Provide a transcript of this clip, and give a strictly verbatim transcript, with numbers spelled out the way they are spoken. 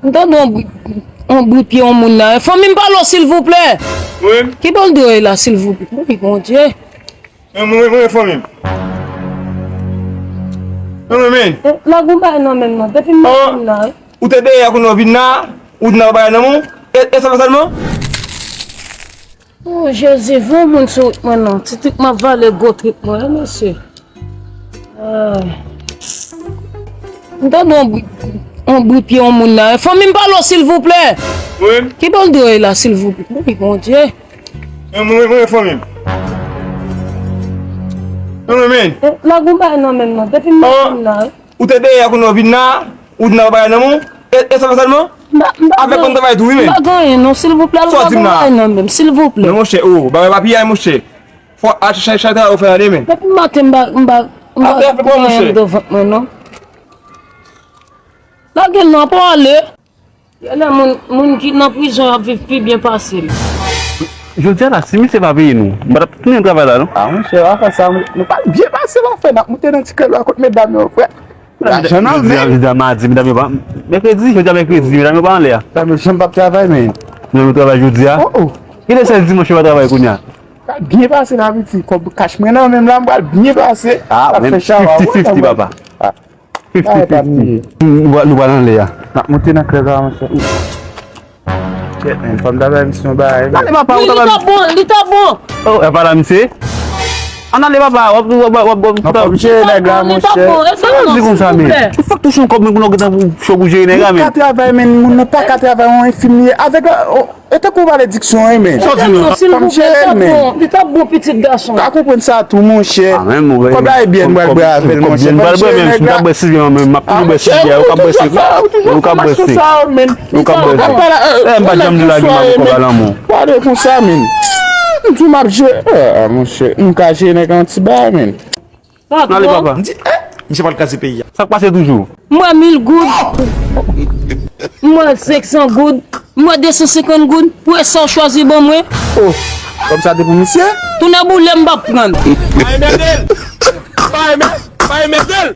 M tande yon bri, yon bri pye yon moun la. Fanmi m, pale w, silvouplè. Wi. Ki bòl dwe la, silvouplè? Wi, Bondye. Mwen, mwen, mwen, fanmi m. Mwen, mwen, men. Eh, lage yon bagay nan men m non. Depi m maten la. Ou te dèyè kounye a w vin la, ou di n ap bagay nan men w. E, e sa fè sèlman? Oh, Jezi, voye yon moun sou wout mwen non. Ti trip m ap vale gwo trip mwen, wi, mesye. Ah. M tande yon bri, yon bri pye yon moun la. Fanmi m, pale w, silvouplè. Wi. Ki bòl dwe la, silvouplè? Wi, Bondye. Mwen, mwen, mwen, fanmi m. Mwen, mwen, men. Eh, lage yon bagay nan men m non. Depi m maten la. Ou te dèyè kounye a w vin la, ou di n ap bagay nan men w. E, e sa fè sèlman? M pa, m pa, avèk konn travay tou, wi, men. M pa gen anyen non, silvouplè, lage yon bagay nan men m, silvouplè. Non, monchè, oh, bagay pa piyay, monchè. Fò al chèche travay ou fè an demen. Depi maten, m pa, m pa, m pa gen anyen anndan vant mwen non. Lage l non, pa ale. Genlè moun, moun ki nan prizon yo ap viv pi byen pase l. Jodi a la, si misye pa peye nou, m pa t ap tounen travay la non. Ah, monchè, w a fè sa, nou pa byen pase la, fè n ap moute nan ti klèb la kot medam yo, frè. Lajan nan men. Jodi a madi, medam yo pa, mèkredi, jodi a mèkredi, medam yo pa anlè a. Medam yo janm p ap travay, men. Medam yo travay jodi a. Oh, oh. Kilè sèl dimanch yo pa travay kounye a? Pral byen pase la, piti. Kòb kach mwen nan men m la, m pral byen pase. Ah, men fifty fifty, papa. Fifty fifty. Nou pral anlè a. N ap moute nan klèb la, monchè. Kèt, men, fò m ta bay misye yon bagay, men. Ale, papa, ou ta bay. Li ta bon, li ta bon. Oh, e pa la, misye? Ann ale, papa, w ap, w ap, w ap, w ap. Nan fò m jere nèg la, monchè. Li ta bon, li ta bon. Sa w di konsa, men? Ou fèk touche yon kòb, men, pou nou gentan cho pou jere nèg la, men. Moun ka travay, men, moun nan pa ka travay, yon enfimyè. Avèk, oh, e tankou w pale diksyon, wi, men. Sa w di non? Silvouplè, li ta bon, li ta bon, pitit gason. Ka konprann sa tou, monchè. Ah, men, monchè. Kòb la e byè n pral bwè avè l, monchè. Kòb byè n pral bwè, menm si m ta bwè sik, men m ap toujou bwè sik, byè, ou ka bwè sik. Ou ka bwè sik. Ou ka bwè sik. Eh, m pa janm di la gen m ap kòb a lanmou. Pale konsa, men. M di m ap jere. Ah, monchè, m ka jere nèg an ti bagay, men. Ale, papa. M di, eh, misye pral kraze peyi a. Sa k pase toujou? M wè mil goud. M wè senk san goud. M wè de san senkant goud. Pou e sa w chwazi ban mwen. Oh, kòb sa te pou misye? Tounen boule m p ap pran l. Pa enmède l. Pa enmè-, pa enmède l.